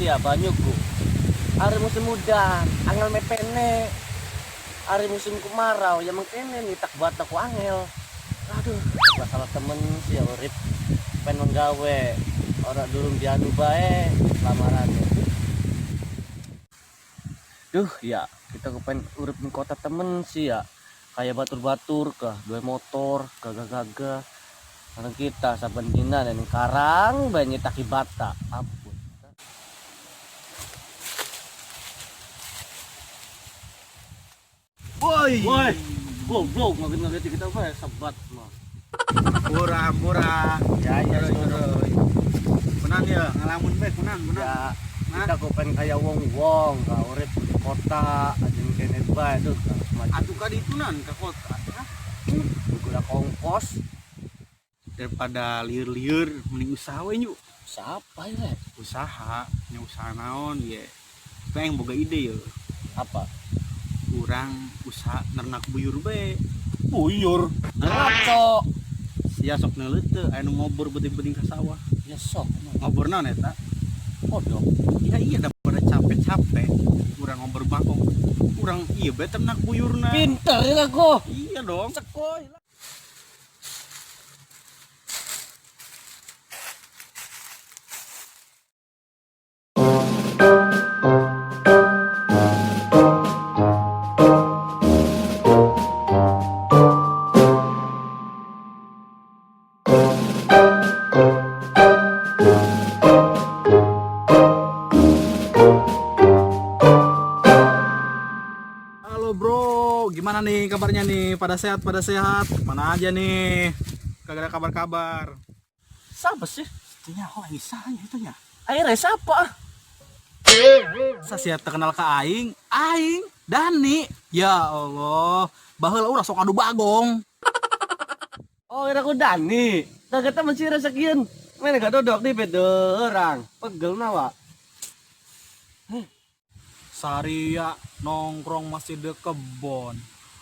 sih ya banyuku. Ari musim udan, angel mepene. Ari musim kemarau ya mengkene nih tak bata ku angel. Aduh, masalah temen sih ya urip pen menggawe ora durung dianu bae lamarannya. Duh ya, kita kepen urip di kota temen sih ya. Kayak batur-batur kah, dua motor, gagah-gagah. Karena kita saben dina ning karang bae nyitaki bata. Ampun. Woi. Woi, goblok ngaget-ngaget kita bae sebat mah. Pura pura. Ya ya Terus. Kunan ya, ngalamun bae kunan kunan. Ya, kita kepen kayak wong-wong, ka urip di kota, aja kene bae tuh semacam. Atuh ka ditu nan ka kota. Hah? Gula kongkos. Daripada lieur-lieur mending usaha we yuk. Siapa ya? Usaha, nya usaha naon ye. Kita yang boga ide ya. Apa? Urang usaha nernak buyur bae. Buyur. Ngaco. Sia sok neuleut teu aya nu ngobor beuting-beuting ka sawah. Ya sok. Ngobor naon eta? Kodok. Iya iya daripada capek-capek urang ngobor bangkong. Urang iya bae ternak buyurna. Pinter ya aku. Iya dong. Sekolah. Halo bro, gimana nih kabarnya nih? Pada sehat, pada sehat? Mana aja nih? Kagak ada kabar-kabar. Siapa sih? Nya oh ini sahanya itu nya. Akhirnya siapa? Saya terkenal ke aing, aing, Dani. Ya Allah, baheula urang sok adu bagong. Oh, kira aku Dani. Nah, kita masih sekian. Mana gak dodok di bederang. Pegel nawa. Saria nongkrong masih di kebon.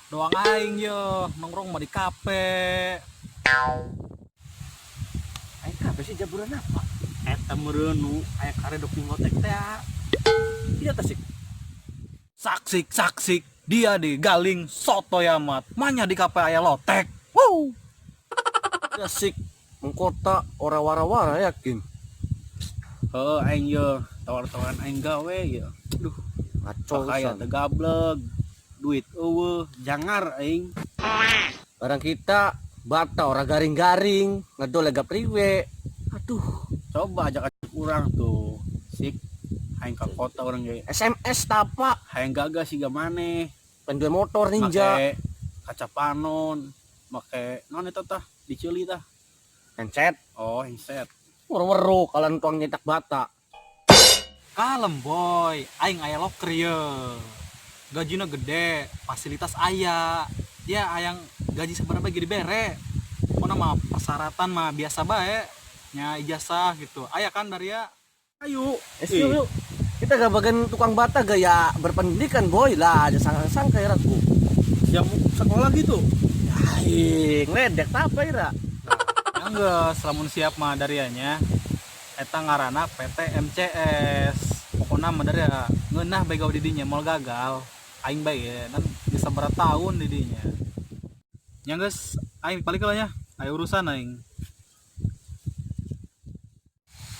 Doang aing ye, nongkrong mah di kafe. Aing kape sih jaburan apa? Eta meureun nu aya karedok di ngotek teh. Iya tasik. Saksik, saksik, dia di galing soto yamat. Manya di kafe aya lotek. Wow. Tasik. Mengkota ora wara-wara yakin. Heuh aing ye tawar-tawaran aing gawe ye. Duh, Ngaco kaya pisan. teu gableg. Duit eueuh, jangar aing. Barang kita bata ora garing-garing, ngedol lega priwe. Aduh, Coba ajak ajak urang tuh. Sik aing ka kota urang ge. SMS tapa, Hayang gagah siga maneh. pendue motor ninja. Make kaca panon, make naon eta tah diceuli tah. Handset, Oh, handset. weru-weru kalian tuang nyetak bata. Kalem boy, aing aya loker ye. Gajina gede, fasilitas aya. Ya ayang gaji seberapa ge dibere. Pokona mah persyaratan mah biasa bae. Nya ijazah gitu. Aya kan Daria? Ayo. Yuk, yuk. Kita gak bagian tukang bata gaya berpendidikan boy lah, aja sangka-sangka ya aku. Jam sekolah gitu. Aing, ledek apa ira? Ya geus, lamun siap mah Darianya. Eta ngaranna PT MCS. Pokona mah Daria ngeunah bae gawe di dinya moal gagal. Aing bae ye, dan geus sabaraha tahun di dinya. Nya geus, aing balik lah nya. Aya urusan aing.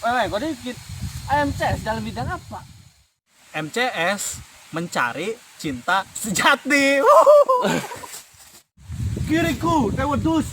Weh, kok dikit. MCS dalam bidang apa? MCS mencari cinta sejati. Kiriku, tewedus.